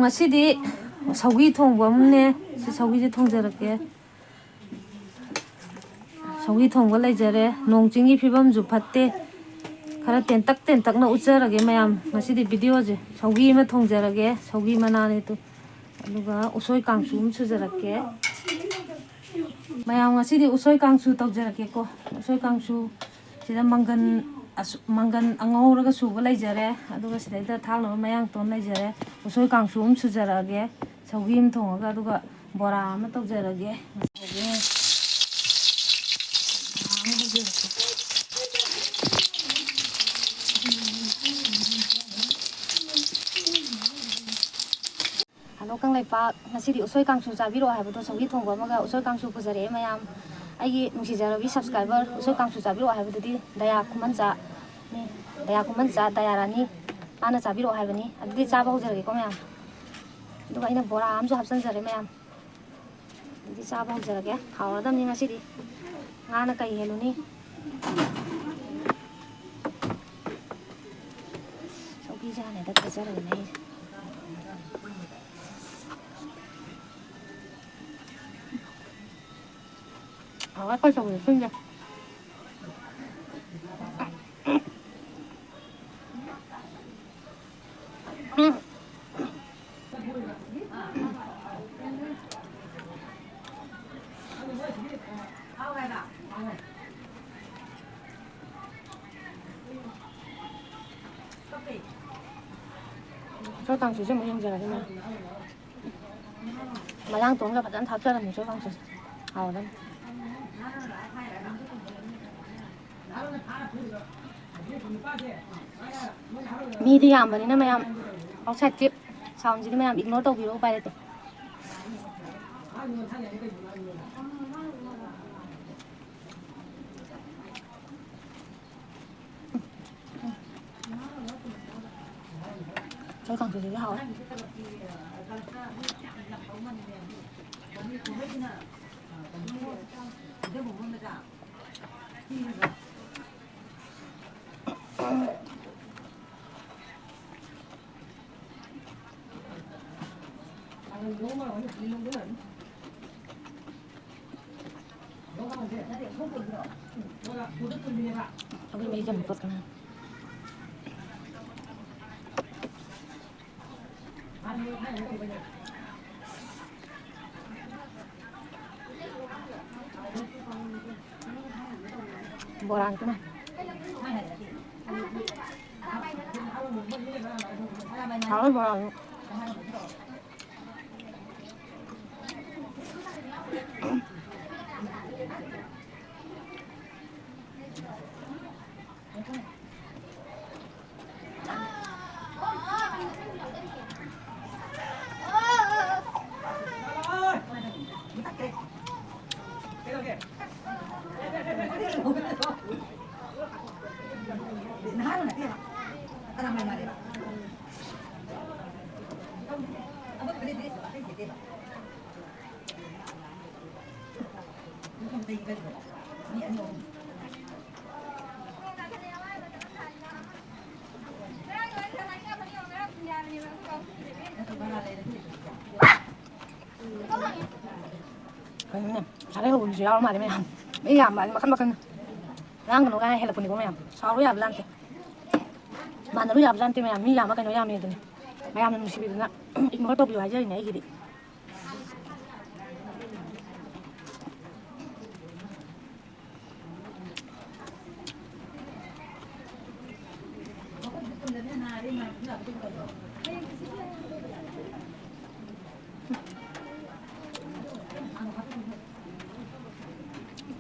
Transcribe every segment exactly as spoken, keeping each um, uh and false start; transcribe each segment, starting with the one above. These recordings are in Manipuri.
ꯉꯁꯤꯗꯤ ꯁꯧꯒꯤ ꯊꯣꯡꯕ ꯑꯃꯅꯦ꯫ ꯁꯤ ꯁꯧꯒꯤꯁꯦ ꯊꯣꯡꯖꯔꯛꯀꯦ꯫ ꯁꯧꯒꯤ ꯊꯣꯡꯕ ꯂꯩꯖꯔꯦ꯫ ꯅꯣꯡ ꯆꯤꯡꯒꯤ ꯐꯤꯕꯝꯁꯨ ꯐꯠꯇꯦ, ꯈꯔ ꯇꯦꯟꯇꯛ ꯇꯦꯟꯇꯛꯅ ꯎꯠꯆꯔꯒꯦ ꯃꯌꯥꯝ꯫ ꯉꯁꯤꯗꯤ ꯚꯤꯗꯤꯑꯣꯁꯦ ꯁꯧꯒꯤ ꯑꯃ ꯊꯣꯡꯖꯔꯒꯦ, ꯁꯧꯒꯤ ꯃꯅꯥꯅꯦ ꯑꯗꯨ, ꯑꯗꯨꯒ ꯎꯁꯣꯏ ꯀꯥꯡꯁꯨ ꯑꯃ ꯁꯨꯖꯔꯛꯀꯦ꯫ ꯃꯌꯥꯝ, ꯉꯁꯤꯗꯤ ꯎꯁꯣꯏ ꯀꯥꯡꯁꯨ ꯇꯧꯖꯔꯛꯀꯦꯀꯣ꯫ ꯎꯁꯣꯏ ꯀꯥꯡꯁꯨ ꯁꯤꯗ ꯃꯪꯒꯟ ꯑꯁꯨ-, ꯃꯪꯒꯟ ꯑꯉꯧꯔꯒ ꯁꯨꯕ ꯂꯩꯖꯔꯦ, ꯑꯗꯨꯒ ꯁꯤꯗꯩꯗ ꯊꯥꯛꯅꯕ ꯃꯌꯥꯡꯇꯣꯟ ꯂꯩꯖꯔꯦ꯫ ꯎꯁꯣꯏ ꯀꯥꯡꯁꯨ ꯑꯃ ꯁꯨꯖꯔꯛꯑꯒꯦ, ꯁꯧꯒ꯭ꯔꯤ ꯑꯃ ꯊꯣꯡꯉꯒ, ꯑꯗꯨꯒ ꯕꯣꯔꯥ ꯑꯃ ꯇꯧꯖꯔꯒꯦ꯫ ꯍꯜꯂꯣ ꯀꯪꯂꯩꯄꯥꯛ, ꯉꯁꯤꯗꯤ ꯎꯁꯣꯏ ꯀꯥꯡꯁꯨ ꯆꯥꯕꯤꯔꯛꯑꯣ ꯍꯥꯏꯕꯗꯣ, ꯁꯧꯒ꯭ꯔꯤ ꯊꯣꯡꯕ ꯑꯃꯒ ꯎꯁꯣꯏ ꯀꯥꯡꯁꯨ ꯄꯨꯖꯔꯛꯑꯦ ꯃꯌꯥꯝ꯫ ꯑꯩꯒꯤ ꯅꯨꯡꯁꯤꯖꯔꯕꯤ subscriber, ꯎꯁꯣꯏ ꯀꯥꯡꯁꯨ ꯆꯥꯕꯤꯔꯛꯑꯣ ꯍꯥꯏꯕꯗꯨꯗꯤ ꯗꯌꯥ ꯈꯨꯃꯟꯆꯥꯅꯤ, ꯗꯌꯥ ꯈꯨꯃꯟꯆꯥ ꯗꯌꯥꯔꯥꯅꯤ, ꯃꯥꯅ ꯆꯥꯕꯤꯔꯛꯑꯣ ꯍꯥꯏꯕꯅꯤ꯫ ꯑꯗꯨꯗꯤ ꯆꯥꯕ ꯍꯧꯖꯔꯒꯦꯀꯣ ꯃꯌꯥꯝ꯫ ꯑꯗꯨꯒ ꯑꯩꯅ ꯕꯣꯔꯥ ꯑꯃꯁꯨ ꯍꯥꯞꯆꯤꯟꯖꯔꯦ ꯃꯌꯥꯝ꯫ ꯑꯗꯨꯗꯤ ꯆꯥꯕ ꯍꯧꯖꯔꯒꯦ꯫ ꯍꯥꯎꯔꯗꯕꯅꯤ ꯉꯁꯤꯗꯤ꯫ ꯉꯥꯅ ꯀꯩ ꯍꯦꯜꯂꯨꯅꯤ? ꯁꯧꯒ꯭ꯔꯤꯁꯦ ꯍꯥꯟꯅ ꯍꯦꯛꯇ ꯊꯥꯖꯔꯒꯦꯅꯦ ꯑꯩꯁꯦ꯫ ꯍꯥꯎꯋꯦ ꯑꯩꯈꯣꯏ ꯁꯧꯒ꯭ꯔꯤ ꯁꯤꯟꯁꯦ꯫ ꯎꯝ꯫ ꯎꯁꯣꯏ ꯀꯥꯡꯁꯨꯁꯦ ꯑꯃꯨꯛ ꯌꯦꯡꯖꯔꯒꯦ ꯃꯌꯥꯝ꯫ ꯃꯌꯥꯡ ꯇꯣꯟꯒ ꯐꯖꯅ ꯊꯥꯛꯆꯔꯝꯃꯤ ꯎꯁꯣꯏ ꯀꯥꯡꯁꯨꯁꯦ꯫ ꯍꯥꯎꯔꯗꯝꯅꯤ꯫ ꯃꯤꯗꯤ ꯌꯥꯝꯕꯅꯤꯅ ꯃꯌꯥꯝ, outside ꯀꯤ sound ꯁꯤꯗꯤ ꯃꯌꯥꯝ ignore ꯇꯧꯕꯤꯔꯣ, ꯎꯄꯥꯏ ꯂꯩꯇꯦ꯫ ꯎꯁꯣꯏ ꯀꯥꯡꯁꯨꯁꯤꯗꯤ ꯍꯥꯎꯋꯦ꯫ ꯑꯗꯨ ꯃꯩ ꯌꯥꯝ ꯄꯠꯀꯅꯤ꯫ ꯕꯣꯔꯥ ꯉꯥꯛꯇꯅꯦ꯫ ꯍꯥꯎꯋꯦ ꯕꯣꯔꯥꯁꯨ꯫ ꯀꯩꯅꯣꯅꯦ, ꯉꯁꯥꯏꯗꯩ ꯍꯧꯕꯗꯨꯁꯨ ꯌꯥꯎꯔ ꯃꯥꯜꯂꯦ ꯃꯌꯥꯝ꯫ ꯃꯤ ꯌꯥꯝꯕ ꯍꯥꯏꯗꯤ ꯃꯈꯟ ꯃꯈꯟ꯫ ꯂꯥꯡꯒꯅꯨ ꯀꯥꯏꯅ ꯍꯦꯜꯂꯛꯄꯅꯤꯀꯣ ꯃꯌꯥꯝ꯫ ꯁꯥꯎꯔꯨ ꯌꯥꯕ ꯖꯥꯠ ꯅꯠꯇꯦ꯫ ꯃꯥꯟꯅꯔꯨ ꯌꯥꯕ ꯖꯥꯠ ꯅꯠꯇꯦ ꯃꯌꯥꯝ꯫ ꯃꯤ ꯌꯥꯝꯕ ꯀꯩꯅꯣ ꯌꯥꯝꯃꯦ ꯑꯗꯨꯅꯤ꯫ ꯃꯌꯥꯝꯅ ꯅꯨꯡꯁꯤꯕꯤꯗꯅ ignore ꯇꯧꯕꯤꯌꯨ ꯍꯥꯏꯖꯔꯤꯅꯦ ꯑꯩꯒꯤꯗꯤ꯫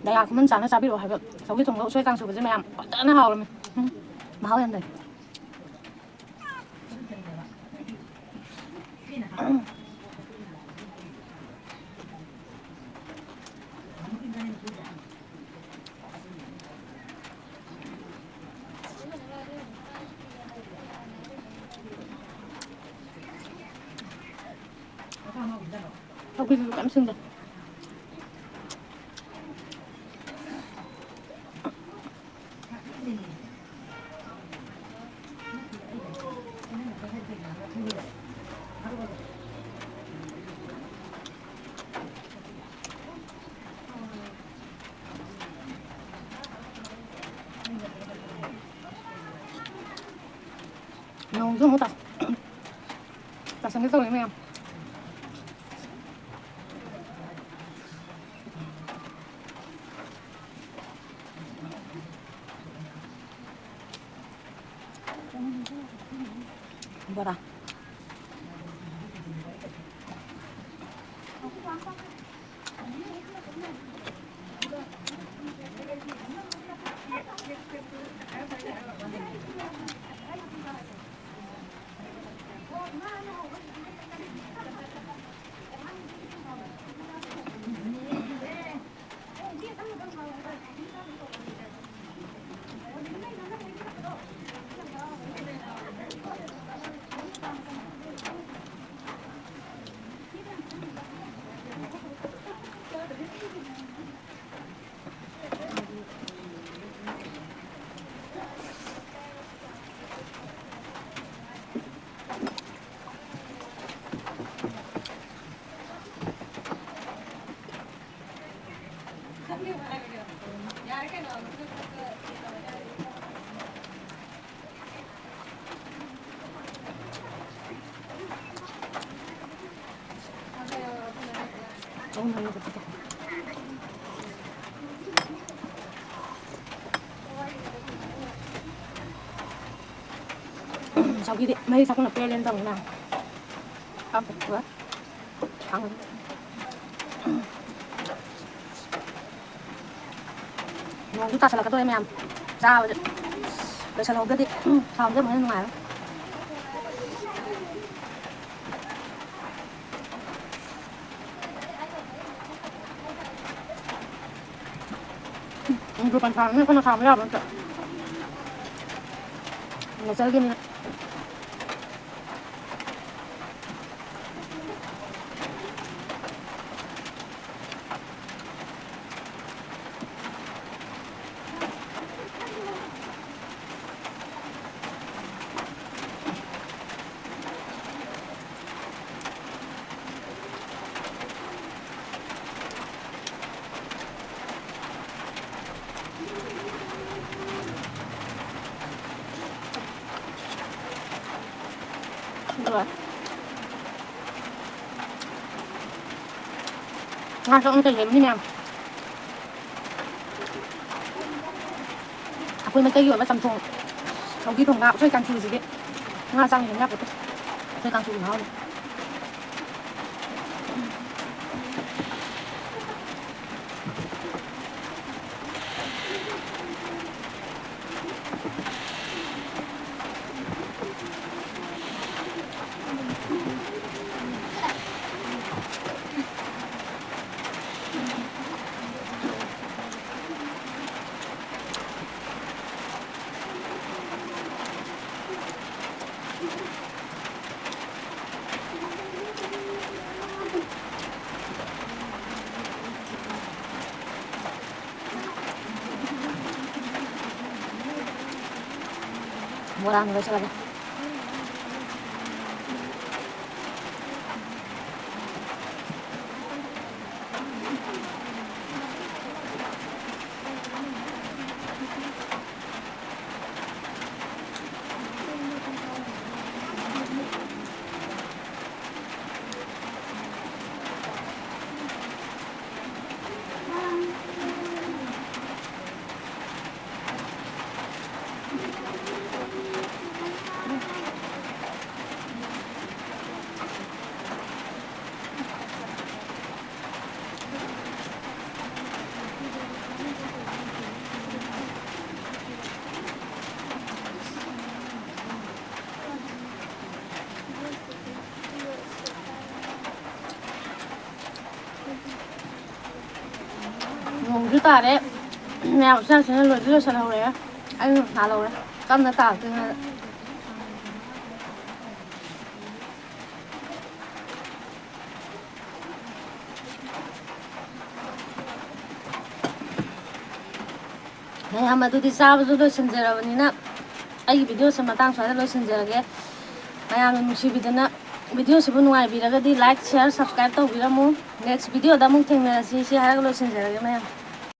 ꯗꯌꯥ ꯈꯨꯃꯟ ꯆꯥꯅ ꯆꯥꯕꯤꯔꯛꯑꯣ ꯍꯥꯏꯕ ꯁꯧꯒ꯭ꯔꯤ ꯊꯣꯡꯕ ꯎꯁꯣꯏ ꯀꯥꯡꯁꯨꯕꯁꯦ ꯃꯌꯥꯝ ꯐꯖꯅ ꯍꯥꯎꯔꯝꯃꯤ꯫ ꯎꯝ, ꯃꯍꯥꯎ ꯌꯥꯝ ꯂꯩ꯫ ꯁꯧꯒ꯭ꯔꯤꯁꯤꯁꯨ ꯀꯩꯝ ꯁꯤꯟꯗꯦ꯫ ꯑꯗꯨ ꯑꯃꯨꯛ ꯇꯥ-, ꯇꯥꯁꯟꯒꯦ ꯇꯧꯔꯦ ꯃꯌꯥꯝ꯫ ꯕꯣꯔꯥ꯫ ꯁꯧꯒꯤꯗꯤ ꯃꯍꯤ ꯊꯛꯄꯅ ꯄꯦꯜꯂꯦꯅ ꯇꯧꯅꯤꯅ꯫ ꯍꯥꯞꯄ ꯊꯛꯄ ꯍꯥꯡꯉꯅꯤ꯫ ꯅꯣꯡꯁꯨ ꯇꯥꯁꯜꯂꯛꯀꯗꯧꯔꯦ ꯃꯌꯥꯝ꯫ ꯆꯥꯕꯗ ꯂꯣꯏꯁꯜꯍꯧꯗ꯭ꯔꯗꯤ, ꯎꯝ, ꯁꯥꯕꯁꯦ ꯑꯃꯨꯛ ꯍꯦꯟꯅ ꯅꯨꯡꯉꯥꯏꯔꯣꯏ꯫ ꯎꯝ, ꯗꯨꯀꯥꯟ ꯊꯥꯕꯅꯤꯅ ꯑꯩꯈꯣꯏꯅ ꯊꯥꯕ ꯌꯥꯕ ꯅꯠꯇ꯭ꯔꯣ? ꯅꯦꯆꯔꯒꯤꯅꯤꯅ꯫ ꯉꯥ ꯆꯥꯛ ꯑꯃ ꯀꯩ ꯂꯩꯕꯅꯤ ꯃꯌꯥꯝ꯫ ꯑꯩꯈꯣꯏ ꯃꯩꯇꯩꯒꯤ ꯑꯣꯏꯕ ꯆꯝꯊꯣꯡ, ꯁꯧꯒ꯭ꯔꯤ ꯊꯣꯡꯕ, ꯎꯁꯣꯏ ꯀꯥꯡꯁꯨꯁꯤꯗꯤ ꯉꯥ ꯆꯥꯛ ꯍꯦꯟꯅ ꯌꯥꯄꯣꯠꯇꯦ꯫ ꯎꯁꯣꯏ ꯀꯥꯡꯁꯨꯒꯤ ꯃꯍꯥꯎꯗꯤ꯫ ꯕꯣꯔꯥ ꯑꯃ ꯂꯣꯏꯁꯤꯜꯂꯒꯦ꯫ ꯅꯣꯡꯁꯨ ꯇꯥꯔꯦ꯫ ꯃꯌꯥꯝ ꯎꯆꯥꯁꯤꯅ ꯂꯣꯏꯗꯤ ꯂꯣꯏꯁꯤꯜꯍꯧꯔꯦ꯫ ꯑꯩ ꯅꯨꯡꯁꯥ ꯂꯧꯔꯦ꯫ ꯀꯟꯅ ꯇꯥꯔꯛꯇ꯭ꯔꯤꯉꯩꯗ꯫ ꯃꯌꯥꯝ ꯑꯗꯨꯗꯤ ꯆꯥꯕꯁꯨ ꯂꯣꯏꯁꯤꯟꯖꯔꯕꯅꯤꯅ ꯑꯩꯒꯤ videoꯁꯦ ꯃꯇꯥꯡ ꯁ꯭ꯋꯥꯏꯗ ꯂꯣꯏꯁꯤꯟꯖꯔꯒꯦ꯫ ꯃꯌꯥꯝꯅ ꯅꯨꯡꯁꯤꯕꯤꯗꯅ videoꯁꯤꯕꯨ ꯅꯨꯡꯉꯥꯏꯕꯤꯔꯒꯗꯤ like, share, subscribe ꯇꯧꯕꯤꯔꯝꯃꯨ꯫ Next videoꯗ ꯑꯃꯨꯛ ꯊꯦꯡꯅꯔꯁꯤ꯫ ꯁꯤ ꯍꯥꯏꯔꯒ ꯂꯣꯏꯁꯤꯟꯖꯔꯒꯦ ꯃꯌꯥꯝ꯫